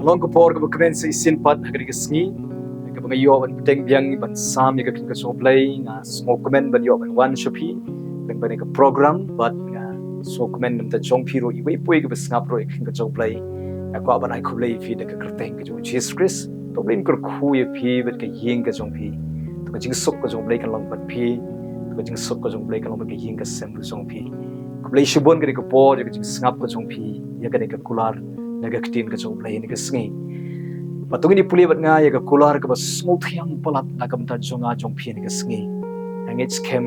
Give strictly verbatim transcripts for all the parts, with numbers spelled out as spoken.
Long ka por kaba kmen sa shisien pat ha kane ka sngi, kaba nga ïoh ban bteng biang ban sam ïa ka ktien ka jong U Blei, nga sngewkmen ban ïoh ban wan sha phi lyngba kane ka program, bad nga sngewkmen namar jong phi ruh iwei pa iwei kaba sngap ruh ïa ka ktien ka jong U Blei. Nga kwah ban ai khublei ïa phi da ka kyrteng ka jong U Jisu Khrist. To U Blei un kyrkhu ïa phi bad ka ïing ka jong phi. To ka jingsuk ka jong U Blei kan long bad phi. To ka jingsuk ka jong U Blei kan long bad ka ïing ka sem ka jong phi. Khublei shibun ka dei ka por ïa ka jingsngap ka jong phi ïa kane ka kular na ka ktien ka jong U Blei ha kane ka sngi. Bad to ngin ïa pule bad nga ïa ka kular kaba sngewthiang palat na ka bynta jong nga jong phi ha kane ka sngi. Nga ngeit skhem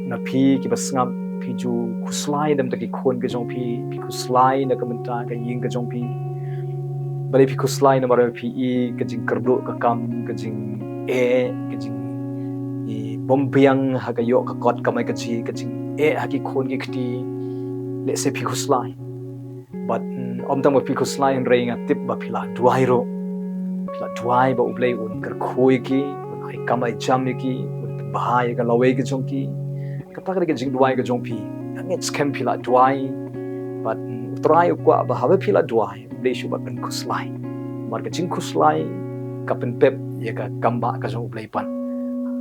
na phi kiba sngap phi ju khuslai namar ki khun ka jong phi, phi khuslai na ka bynta ka ïing ka jong phi. Balei phi khuslai? Namar phi i ka jingkyrduh ka kam, ka jingeh, ka jing i bym biang ha ka ïoh ka kot kamai kajih, ka jingeh ha ki khun ki kti. Lehse phi khuslai. Bad mm, ym tang ba phi khuslai hynrei nga tip ba phi la duwai ruh. Phi la duwai ba U Blei un kyrkhu ïa ki, un ai kam ai jam ïa ki, un pynbha ïa ka lawei ka jong ki. Kata ka dei ka jingduwai ka jong phi. Nga ngeit skhem phi la duwai. Bad mm, U Trai u kwah ba haba phi la duwai, U Blei shu ban pynkhuslai. Namar ka jingkhuslai ka pynpep ïa ka kam ba ka jong U Blei pat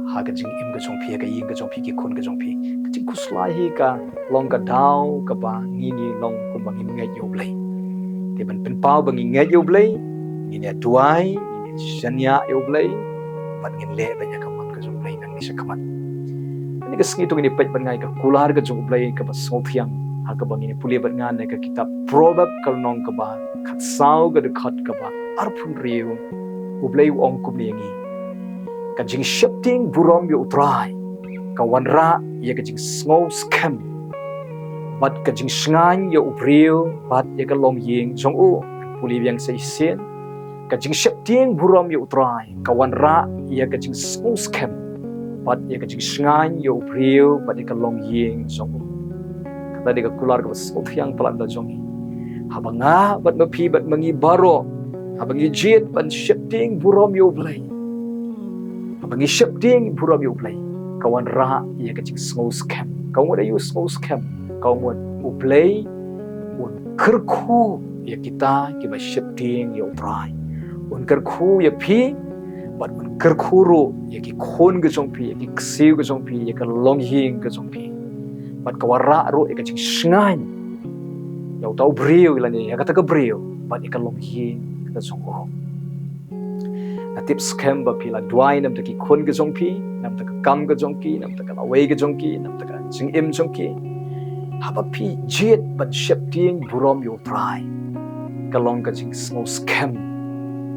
ha ka jingim ka jong phi, ha ka ïing ka jong phi, ki khun ka jong phi. Ka jingkhuslai hi ka long ka daw kaba ngin ïa long kumba ngin ngeit ïa U Blei. Te ban pynpaw ba ngin ngeit ïa U Blei, ngin ïa duwai, ngin ïa shaniah ïa U Blei, bad ngin leh beit ïa ka mon ka jong U Blei nangne shakhmat. Ha kane ka sngi to ngin ïa peit bad nga ïa ka kular ka jong U Blei kaba sngewthiang, ha kaba ngin ïa pule bad nga na ka kitab Proverb ka lynnong kaba khatsaw ka dkhot kaba arphew hynriew. U Blei u ong kumne ïa ngi: Ka jingsheptieng burom ïa U Trai ka wanrah ïa ka jingsngewskhem, bad ka jingshngaiñ ïa u briew bad ïa ka longïing jong u. Pule biang sa shisien. Ka jingsheptieng burom ïa U Trai ka wanrah ïa ka jingsngewskhem, bad ïa ka jingshngaiñ ïa u briew bad ïa ka longïing jong u. Kata dei ka kular kaba sngewthiang palat da jong ngi. Haba nga bad ma phi bad ma ngi baroh, haba ngi jied ban sheptieng burom ïa U Blei, haba ngi sheptieng burom ïa U Blei, ka wanrah ïa ka jingsngewskhem. Ka wan ïa u sngewskhem, ka wan U Blei un kyrkhu ïa kita kiba sheptieng ïa U Trai. Un kyrkhu ïa phi, bad un kyrkhu ruh ïa ki khun ka jong phi, ïa ki ksiew ka jong phi, ïa ka longïing ka jong phi. Bad ka wanrah ruh ïa ka jingshngaiñ ïa uta u briew, lane ïa kata ka briew, bad ïa ka longïing ka jong u. Nga tip skhem ba phi la duwai namar ki khun ka jong phi, namar ka kam ka jong ki, namar ka lawei ka jong ki, namar ka jingim jong ki. Haba phi jied ban sheptieng burom ïa U Trai, ka long ka jingsngewskhem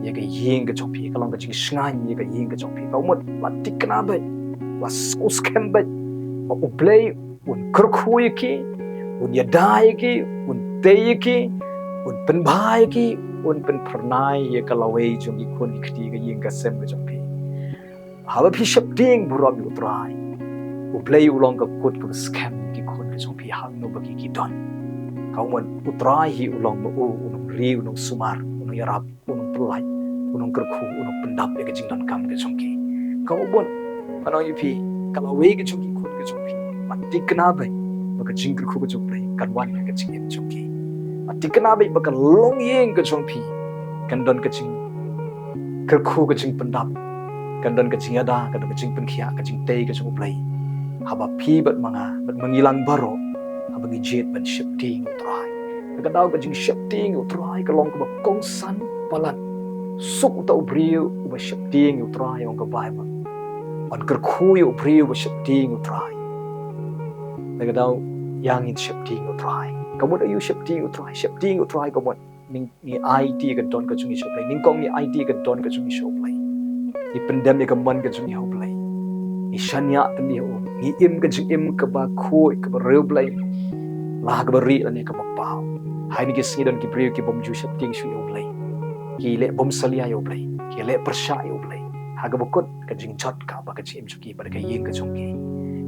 ïa ka ïing ka jong phi, ka long ka jingshngaiñ ïa ka ïing ka jong phi. Ka mut la thikna beit, la sngewskhem beit ba U Blei un kyrkhu ïa ki, un ïada ïa ki, un tei ïa ki, un pynbha ïa ki, un pynphyrnai ïa ka lawei jong ki khun ki kti, ka ïing ka sem ka jong phi. Haba phi sheptieng burom ïa U Trai, U Blei u long ka kut kaba skhem ïa ki khun ka jong phi hangno ba ki ki don. Ka mut U Trai hi u long ma u, u nongri, u nongsumar, u nongïarap, u nongpyllait, u nongkyrkhu, u nongpyndap ïa ka jingdonkam ka jong ki. Ka mut, ngan ong ïa phi, ka lawei ka jong ki khun ka jong phi, la thikna beit ba ka jingkyrkhu ka jong U Blei kan wan ha ka jingim jong ki. La thikna beit ba ka longïing ka jong phi kan don ka jingkyrkhu, ka jingpyndap, kan don ka jingïada, kan don ka jingpynkhiah, ka jingtei ka jong U Blei. Haba phi bad ma nga bad ma ngi lang baroh, haba ngi jied ban sheptieng ïa U Trai. Ka daw ka jingsheptieng ïa U Trai ka long kaba kongsan palat. Suk uta u briew uba sheptieng ïa U Trai, ong ka Baibl. Ban kyrkhu ïa u briew uba sheptieng ïa U Trai. Ka daw ïa ngin sheptieng ïa U Trai. Ka mut aïu sheptieng ïa U Trai? Sheptieng ïa U Trai ka mut ngi aiti ïa ka dohnud ka jong ngi sha U Blei. Nyngkong ngi aiti ïa ka dohnud ka jong ngi sha U Blei. Ngi pyndem ïa ka mon ka jong ngi ha U Blei. Ngi shaniah tylli ha u. Ngi im ka jingim kaba khuid, kaba riewblei, la kaba rieh lane kaba paw. Ha kine ki sngi don ki briew ki bym ju sheptieng shuh ïa U Blei. Ki leh bymsalia ïa U Blei, ki leh pyrshah ïa U Blei. Ha kaba kut ka jingjot kaba ka jingim jong ki bad ka ïing ka jong ki.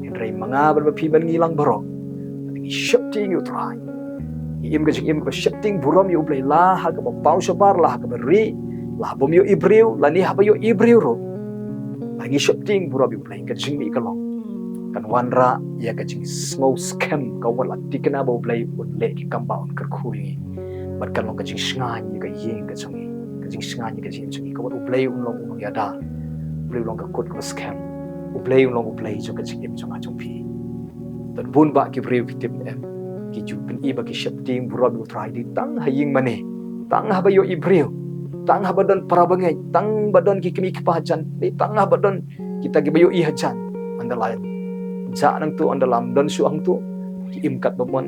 Hynrei ma nga bad ma phi bad ngi lang baroh, ngi sheptieng ïa U Trai. Ngi im ka jingim kaba sheptieng burom ïa U Blei, la ha kaba paw shabar, la ha kaba rieh, la ha bym ïohi briew lane haba ïohi briew ruh. Ngi sheptieng burom ïa U Blei, ka jingmih ka long, kan wanrah ïa ka jingsngewskhem, ka wan la thikna ba U Blei un leh ki kam ba un kyrkhu ïa ngi. Bad kan long ka jingshngaiñ ïa ka ïing ka jong ngi. jingshngaiñ ïa ka jingim jong ngi. Ka wat U Blei un long u nongïada, U Blei un long ka kut kaba skhem, U Blei un long U Blei jong ka jingim jong nga jong phi. Don bun bah ki briew ki tip em, ki ju pyni ba ki sheptieng burom ïa U Trai dei tang ha ïing mane, tang haba ïohi briew, tang haba don para bangeit, tang ba don ki kmie ki kpa hajan, dei tang haba don kita kiba ïohi hajan. Ynda la jah nangto, ynda la ym don shuh hangto, ki im katba mon,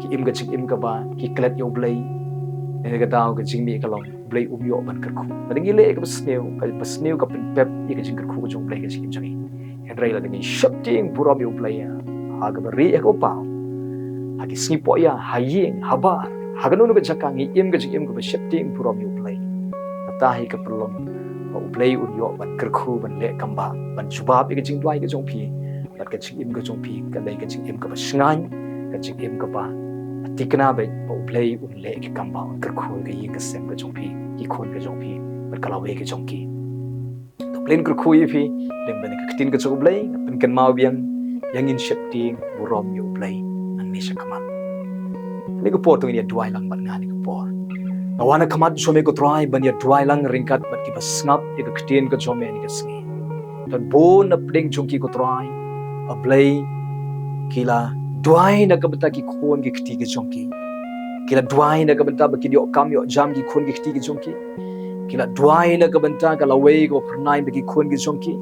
ki im ka jingim kaba ki klet ïa U Blei. Ïa ka daw ka jingmih ka long U Blei um ïoh ban kyrkhu. Lada ngi leh kaba sniew, kaba sniew ka pynpep ïa ka jingkyrkhu ka jong U Blei ka jingim jong ngi. Hynrei lada ngi sheptieng burom ïa U Blei ha kaba rieh ha kaba paw, ha ki sngi pohïa, ha ïing, ha bar, ha kano kano ka jaka ngi im ka jingim kaba sheptieng burom ïa U Blei, kata hi ka pynlong ba U Blei un ïoh ban kyrkhu, ban leh kam bah, ban jubab ïa ka jingduwai ka jong phi. Bad ka jingim ka jong phi ka dei ka jingim kaba shngaiñ, ka jingim kaba thikna beit ba U Blei un leh ki kam bah, un kyrkhu ïa ka ïing ka sem ka jong phi, ki khun ka jong phi, bad ka lawei ka jong ki. To U Blei un kyrkhu ïa phi lyngba kane ka ktien ka jong U Blei. Nga pynkynmaw biang, ïa ngin sheptieng burom ïa U Blei nangne shakhmat. Kane ka por to ngin ïa duwai lang bad nga kane ka por. Nga wan ha khmat jong me ko Trai ban ïa duwai lang ryngkat bad kiba sngap ïa ka ktien ka jong me kane ka sngi. Don bun na pdeng jong ki ko Trai, A Blei, ki la duwai na ka bynta ki khun ki kti ki jong ki. Ki la duwai na ka bynta ba kin ïoh kam ïoh jam ki khun ki kti ki jong ki. Ki la duwai na ka bynta ka lawei kaba phyrnai ba ki khun ki jong ki.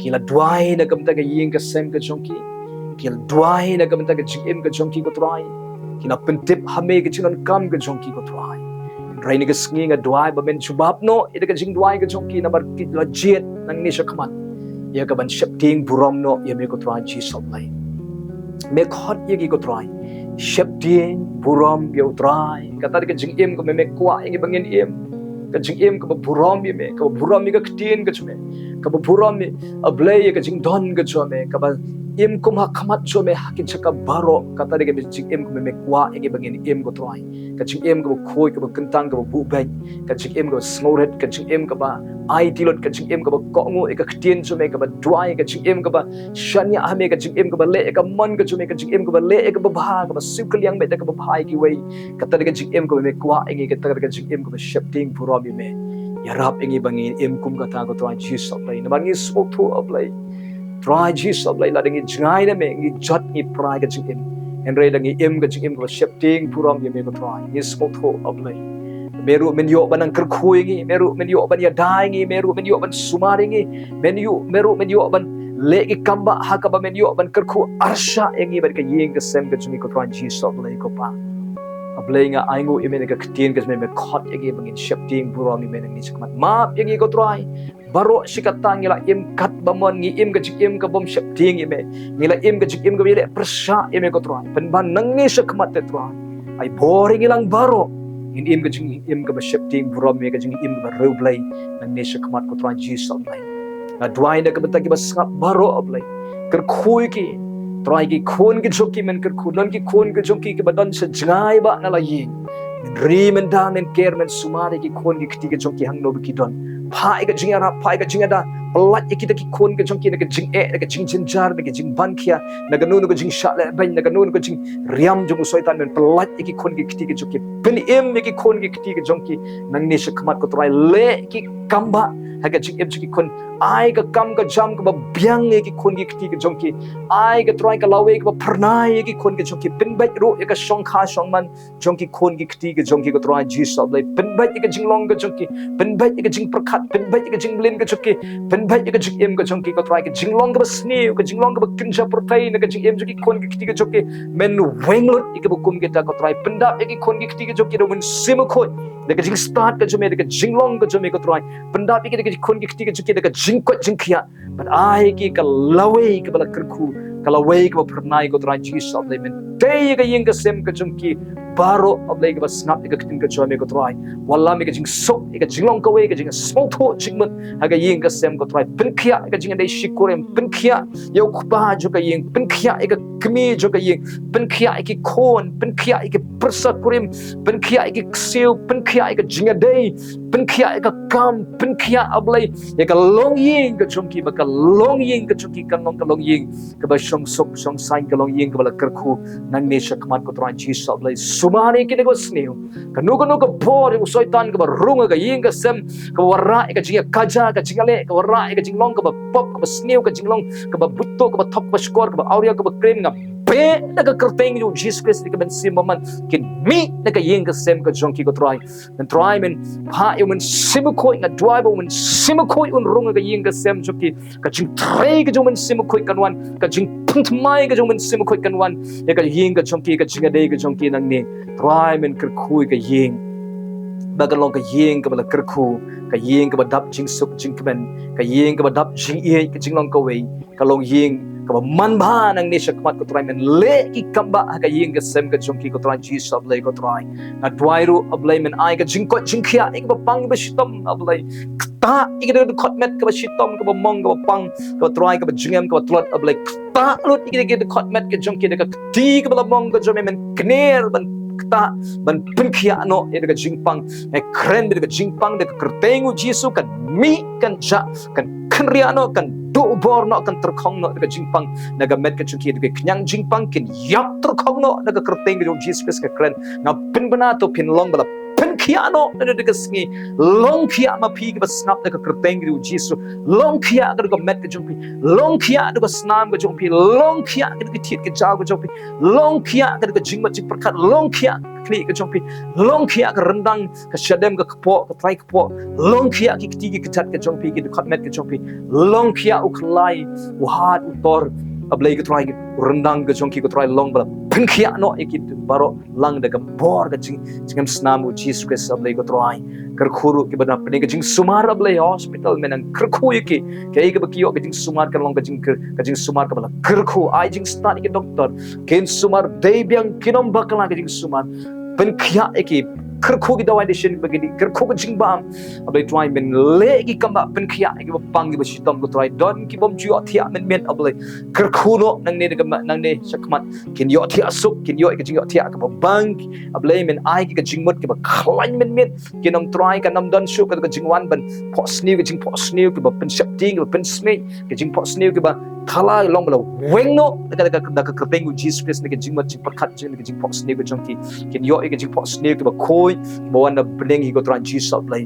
Ki la duwai na ka bynta ka ïing ka sem ka jong ki. Ki la duwai na ka bynta ka jingim ka jong ki ko Trai. Ki la pyntip ha me ka jingdonkam ka jong ki ko Trai. Hynrei kane ka sngi nga duwai ba men jubab noh ïa ka jingduwai ka jong ki, namar ki la jied nangne shakhmat ïa ka ban sheptieng burom noh ïa me ko Trai Jisu Blei. Me khot ïa ki ko Trai, sheptieng burom ïa U Trai. Kata dei ka jingim kaba me kwah ïa ngi ba ngin im. Ka jingim kaba burom ïa me, kaba burom ïa ka ktien ka jong me, kaba burom ïa, A Blei, ïa ka jingdon ka jong me, kaba im kum ha khmat jong me ha ki jaka baroh. Kata dei ka jingim kaba me kwah ïa ngi ba ngin im ko Trai. Ka jingim kaba khuid, kaba kyntang, kaba buh beit. Ka jingim kaba sngewrit, ka jingim kaba aiti lut, ka jingim kaba kohnguh ïa ka ktien jong me, kaba duwai, ka jingim kaba shaniah ha me, ka jingim kaba leh ïa ka mon ka jong me, ka jingim kaba leh ïa kaba bha, kaba siew kylliang beit da kaba bha ïa kiwei. Kata dei ka jingim kaba me kwah ïa ngi, kata dei ka jingim kaba sheptieng burom ïa me. Ïarap ïa ngi ba ngin im kum kata ko Trai Jisu Blei. Namar ngi sngewthuh A Blei, Trai Jisu Blei, lada ngi jngai na me, ngi jot ngi pra ïa ka jingim. Hynrei lada ngi im ka jingim kaba sheptieng burom ïa me ko Trai, ngi sngewthuh A Blei, me ruh men ïoh ban nang kyrkhu ïa ngi, me ruh men ïoh ban ïada ïa ngi, me ruh men ïoh ban sumar ïa ngi, men ïoh, me ruh men ïoh ban leh ki kam bah ha kaba men ïoh ban kyrkhu arshah ïa ngi bad ka ïing ka sem ka jong ngi ko Trai Jisu Blei ko Pa. A Blei, nga ainguh ïa me na ka ktien ka jong me, me khot ïa ngi ba ngin sheptieng burom ïa me nangne shakhmat. Map ïa ngi ko Trai. Baroh shi katta ngi la im katba mon, ngi im ka jingim kabym sheptieng ïa me. Ngi la im ka jingim kaba ïaleh pyrshah ïa me ko Trai. Pynban nangne shakhmat te Trai, ai bor ïa ngi lang baroh, ngin im ka jingim kaba sheptieng burom ïa me, ka jingim kaba riewblei nangne shakhmat ko Trai Jisu Blei. Nga duwai na ka bynta kiba sngap baroh A Blei. Kyrkhu ïa ki Trai, ki khun ki jong ki men kyrkhu, don ki khun ki jong ki kiba don sha jngai bah na la ïing. Men ri, men da, men ker, men sumar ïa ki khun ki kti ki jong ki hangno ba ki don. Phah ïa ka jingïarap, phah ïa ka jingïada. Pyllait ïa kita ki khun ki jong ki na ka jingeh, na ka jingjynjar, na ka jingban khia, na kano kano ka jingshah lehbeiñ, na kano kano ka jingriam jong u Soitan. Men pyllait ïa ki khun ki kti ki jong ki. Pynim ïa ki khun ki kti ki jong ki nangne shakhmat ko Trai. Leh ki kam bah ha ka jingim jong ki khun. Ai ka kam ka jam kaba biang ïa ki khun ki kti ki jong ki. Ai ko Trai ka lawei kaba phyrnai ïa ki khun ki jong ki. Pynbeit ruh ïa ka shongkha shongman jong ki khun ki kti ki jong ki ko Trai Jisu Blei. Pynbeit ïa ka jinglong ka jong ki, pynbeit ïa ka jingpyrkhat, pynbeit ïa ka jingmlien ka jong ki, pynbeit ïa ka jingim ka jong ki ko Trai, ka jinglong kaba sniew, ka jinglong kaba kynja pyrthei na ka jingim jong ki khun ki kti ki jong ki. Men weng lut ïa kiba kum kita ko Trai. Pyndap ïa ki khun ki kti ki jong ki da u Mynsiem Bakhuid, da ka jingstad ka jong me, da ka jinglong ka jong me ko Trai. Pyndap ïa ki, da ki khun ki kti ki jong ki da ka jingkoit jingkhiah. Bad ai ki ka lawei kaba la kyrkhu, ka lawei kaba phyrnai ko Trai Jisu Blei. Men tei ïa ka ïing ka sem ka jong ki baroh A Blei, kaba sngap ïa ka ktien ka jong me ko Trai. Wallam ïa ka jingsuk, ïa ka jinglong kawei, ka jingsngewthuh jingmut ha ka ïing ka sem ko Trai. Pynkhiah ïa ka jingïadei shikori, pynkhiah ïa u kpa jong ka ïing, pynkhiah ïa ka kmie jong ka ïing, pynkhiah ïa ki khun, pynkhiah ïa ki pyrsa kurim, pynkhiah ïa ki ksiew, pynkhiah ïa ka jingïadei, pynkhiah ïa ka kam, pynkhiah, A Blei, ïa ka longïing ka jong ki, ba ka longïing ka jong ki kan long ka longïing kaba shong suk shong saiñ, ka longïing kaba la kyrkhu nangne sha khmat ko Trai Jisu, A Blei. Sumar ïa ki da kaba sniew. Kano kano ka bor ïa u Soitan kaba rung ha ka ïing ka sem, kaba wanrah ïa ka jingïakajia, ka jingïaleh, kaba wanrah ïa ka jinglong kaba pop, kaba sniew, ka jinglong kaba buto, kaba thok, kaba shukor, kaba awria, kaba krim, nga beh da ka kyrteng jong u Jisu Khrist, da ka mynsiem bymman, kin mih na ka ïing ka sem ka jong ki ko Trai. Men Trai, men phah ïa u Mynsiem Bakhuid, nga duwai ba u Mynsiem Bakhuid un rung ha ka ïing ka sem jong ki, ka jingtrei ka jong u Mynsiem Bakhuid kan wan, ka jingpynthymmai ka jong u Mynsiem Bakhuid kan wan ïa ka ïing ka jong ki, ka jingïadei ka jong ki nangne. Trai, men kyrkhu ïa ka ïing ba kan long ka ïing kaba la kyrkhu, ka ïing kaba dap jingsuk jingkmen, ka ïing kaba dap jingïeit, ka jinglong kawei, ka longïing kaba manbha nangne sha khmat ko Trai. Men leh ki kambah ha ka ïing ka sem ka jong ki ko Trai Jisu, A Blei ko Trai. Nga duwai ruh, A Blei, men ai ka jingkoit jingkhiah ïa kiba pang, ïa kiba shitom, A Blei. Ktah ïa ki da ka dkhot met kaba shitom, kaba mong, kaba pang, kaba trai, kaba jingem, kaba tlot, A Blei. Ktah lut ïa ki da ka dkhot met ka jong ki da ka kti kaba la mong ka jong me. Men kner ban ktah, ban pynkhiah noh ïa ka jingpang. Nga kren da ka jingpang da ka kyrteng u Jisu, kan mih, kan jah, kan kynriah noh, kan duh bor noh, kan tyrkhong noh da ka jingpang na ka met ka jong ki, da ka khñiang jingpang, kin ïap tyrkhong noh da ka kyrteng ka jong u Jisu Khrist. Nga kren, nga pynbna, to phin long ba la pynkhiah noh na kane ka sngi. Long khiah ma phi kiba sngap da ka kyrteng ka jong u Jisu. Long khiah ka da ka met ka jong phi. Long khiah da ka snam ka jong phi. Long khiah ka da ka thied ka jaw ka jong phi. Long khiah ka da ka jingmut jingpyrkhat. Long khiah ka khlieh ka jong phi. Long khiah ka ryndang, ka shadem, ka kpoh, ka trai kpoh. Long khiah ki kti ki kjat ka jong phi, ki dkhot met ka jong phi. Long khiah u khlai, u hat, u tor, A Blei ko Trai, u ryndang ka jong ki ko Trai, long ba la pynkhiah noh ïa ki baroh lang da ka bor ka jing, jingem snam u Jisu Khrist, A Blei ko Trai. Kyrkhu ruh kiba don hapdeng ka jingsumar, A Blei, hospital, men nang kyrkhu ïa ki. Kaei kaba ki ïoh ka jingsumar kan long ka jing, ka jingsumar kaba la kyrkhu. Ai jingstad ïa ki doktor, kin sumar dei biang, kin ym bakla ka jingsumar. Pynkhiah ïa ki, kyrkhu ki dawai dashin ba ki dei, kyrkhu ka jingbam. A Blei Trai, men leh ki kambah pynkhiah ïa kiba pang, kiba shitom ko Trai, don ki bym ju ïohthiah mynmiet, A Blei. Kyrkhu noh nangne da ka ma, nangne sha khmat, kin ïohthiah suk, kin ïoh ïa ka jingïohthiah kaba bang. A Blei, men ai ki ka jingmut kiba khlaiñ mynmiet. Kin ym Trai, kan ym don shuh ka, ka jingwan ban phohsniew, ka jingphohsniew kiba pynsheptieng, kiba pynsmit, ka jingphohsniew kiba khlaiñ, long ba la weng noh da ka, da ka, da ka kyrteng u Jisu Khrist na ka jingmut jingpyrkhat jong, na ka jingphohsniew ka jong ki. Kin ïoh ïa ka jingphohsniew kaba khuid, kaba wan na bneng hi ko Trai Jisu, A Blei.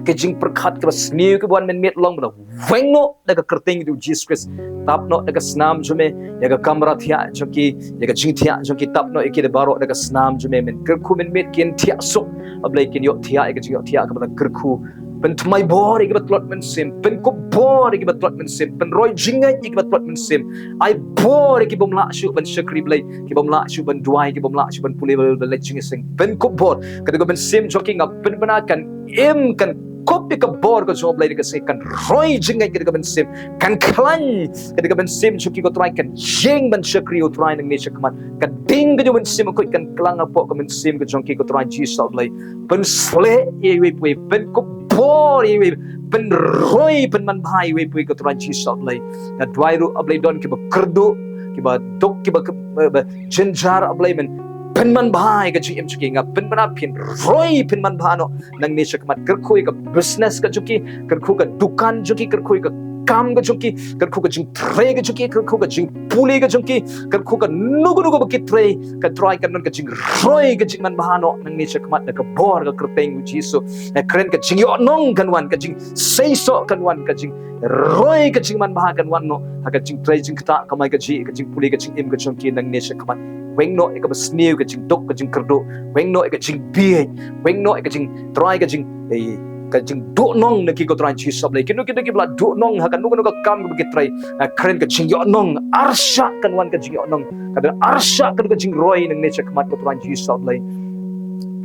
Ka jingpyrkhat kaba sniew kaba wan mynmiet, long ba la weng noh da ka kyrteng u Jisu Khrist. Tap noh da ka snam jong me ïa ka kamra thiah jong ki, ïa ka jingthiah jong ki, tap noh ïa ki da baroh da ka snam jong me. Men kyrkhu mynmiet, kin thiah suk, A Blei, kin ïohthiah ïa ka jingïohthiah kaba la kyrkhu. Pynthymmai bor ïa kiba tlot mynsiem, pynkup bor ïa kiba tlot mynsiem, pynroi jingngeit ïa kiba tlot mynsiem. Ai bor ïa ki bym lah shuh ban shakri Blei, ki bym lah shuh ban duwai, ki bym lah shuh ban pule Baibl, ban leit jingïaseng. Pynkup bor. Ka da ka mynsiem jong ki, nga pynbna, kan im, kan kup ïa ka bor ka jong U Blei da ka sngi, kan roi jingngeit ka da ka mynsiem, kan khlaiñ ka da ka mynsiem jong ki ko Trai, kan ïeng ban shakri U Trai nangne sha khmat. Ka ding ka jong u Mynsiem Bakhuid kan klang hapoh ka mynsiem ka jong ki ko Trai Jisu, A Blei. Pynsleh ïa iwei pa iwei, pynkup bor ïa iwei, pynroi, pynmanbha ïa iwei pa iwei ko Trai Jisu, A Blei. Nga duwai ruh, A Blei, don kiba kyrduh, kiba duk, kiba, kiba, kiba jynjar, A Blei, men pynmanbha ïa ka jingim jong ki. Nga pynbna, pynroi, pynmanbha noh nangne sha khmat. Kyrkhu ïa ka business ka jong ki, kyrkhu ka dukan jong ki, kyrkhu ïa ka kam ka jong ki, kyrkhu ka jingtrei ka jong ki, kyrkhu ka jingpule ka jong ki, kyrkhu kano kano kaba ki trei, ko Trai, kan don ka jingroi, ka jingmanbha noh nangne sha khmat da ka bor ka kyrteng u Jisu. Nga kren ka jingïohnong kan wan, ka jingseisoh kan wan, ka jingroi, ka jingmanbha kan wan noh ha ka jingtrei jingktah, kamai kajih, ka jingpule, ka jingim ka jong ki nangne sha khmat. Weng noh ïa kaba sniew, ka jingduk, ka jingkyrduh. Weng noh ïa ka jingbieit. Weng noh ïa ka jing, Trai, ka jing, eh, ka jingduhnong na ki ko Trai Jisu, A Blei. Kino kino kiba la duhnong ha kano kano ka kam kaba ki trei, nga kren ka jingïohnong, arshah kan wan ka jingïohnong, ka don arshah kan ka jingroi nangne sha khmat ko Trai Jisu, A Blei.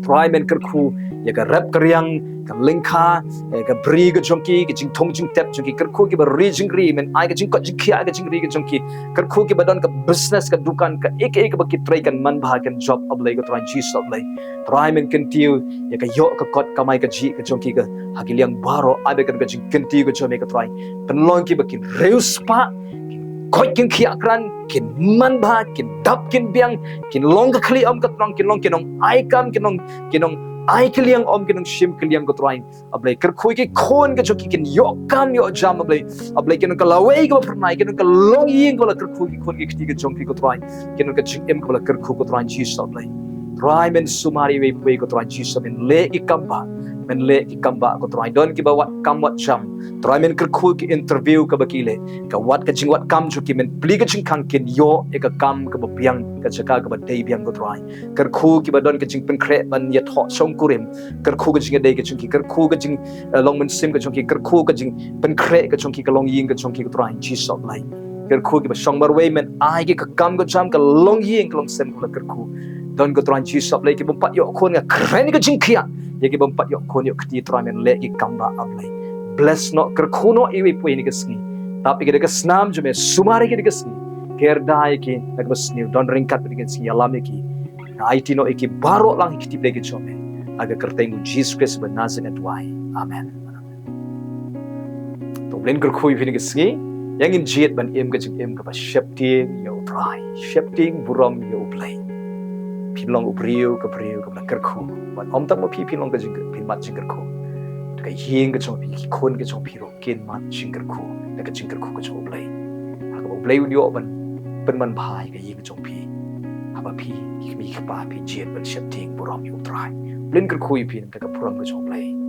Trai, men kyrkhu ïa ka rep ka riang, ka lyngkha, ïa ka bri ka jong ki, ka jingthung jingtep jong ki, kyrkhu kiba ri jingri, men ai ka jingkoit jingkhiah ka jingri ka jong ki, kyrkhu kiba don ka business, ka dukan, kaei kaei kaba ki trei, kan manbha, kan jop, A Blei ko Trai Jisu, A Blei. Trai, men kyntiew ïa ka ïoh ka kot, kamai kajih ka jong ki, ka ha ki liang baroh, ai ba kan ka jingkyntiew ka jong me ko Trai, pynlong kiba kin riewspah, khoit kin khiah krat, kin manbha, kin dap kin biang, kin long ka khlieh ym ka tnong, kin long ki nongai kam, kin long ki nongai kylliang ym ki nongshim kylliang ko Trai. A Blei, kyrkhu ïa ki khun ka jong ki kin ïoh kam ïoh jam, A Blei. A Blei, kin long ka lawei kaba phyrnai, kin long ka longïing kaba la kyrkhu ïa ki khun ki kti ka jong ki ko Trai. Kin long ka jingim kaba la kyrkhu ko Trai Jisu, A Blei. Trai, men sumar iwei pa iwei ko Trai Jisu, men leh ki kam bah, men leh ki kam bah ko Trai. Don kiba wad kam wad jam, Trai, men kyrkhu ki interview kaba ki leh, ka wad ka jingwad kam jong ki, men plie ka jingkhang kin ïoh ïa ka kam kaba biang, ka jaka kaba dei biang ko Trai. Kyrkhu kiba don ka jingpynkhreh ban ïathoh shongkurim, kyrkhu ka jingïadei ka jong ki, kyrkhu ka jing, eh, long mynsiem ka jong ki, kyrkhu ka jingpynkhreh ka jong ki, ka longïing ka jong ki ko Trai Jisu, A Blei. Kyrkhu kiba shong marwei, men ai ki ka kam ka jam, ka longïing ka longsem kaba la kyrkhu. Don ko Trai Jisu, A Blei, ki bym pat ïoh khun, nga kren ka jingkhiah ïa ki bym pat ïoh khun ïoh kti, Trai, men leh ki kam bah, A Blei. Bless noh, kyrkhu noh iwei pa iwei ha kane ka sngi. Tap ïa ki da ka snam jong me, sumar ïa ki da ka sngi. Kyrda ïa ki da kaba sniew, don ryngkat bad ki ha kane ka sngi, ïalam ïa ki. Nga aiti noh ïa ki baroh lang ha ki kti blei ki jong me. Ha ka kyrteng u Jisu Khrist ba Nasaret nga duwai. Amen. To, U Blei un kyrkhu ïa phi ha kane ka sngi. Ïa ngin jied ban im ka jingim kaba sheptieng ïa U Trai, sheptieng burom ïa U Blei. Phin long u briew, ka briew kaba la kyrkhu. Bad ym tang ma phi, phin long ka jing, phin mad jingkyrkhu. Ka ïing ka jong phi, ki khun ka jong phi ruh kin mad jingkyrkhu da ka jingkyrkhu ka jong U Blei. Ha kaba U Blei un ïoh ban pynman bha ïa ka ïing ka jong phi. Haba phi, ki kmie ki kpa phi jied ban sheptieng burom ïa U Trai. U Blei un kyrkhu ïa phi na ka bynta ka burom ka jong U Blei.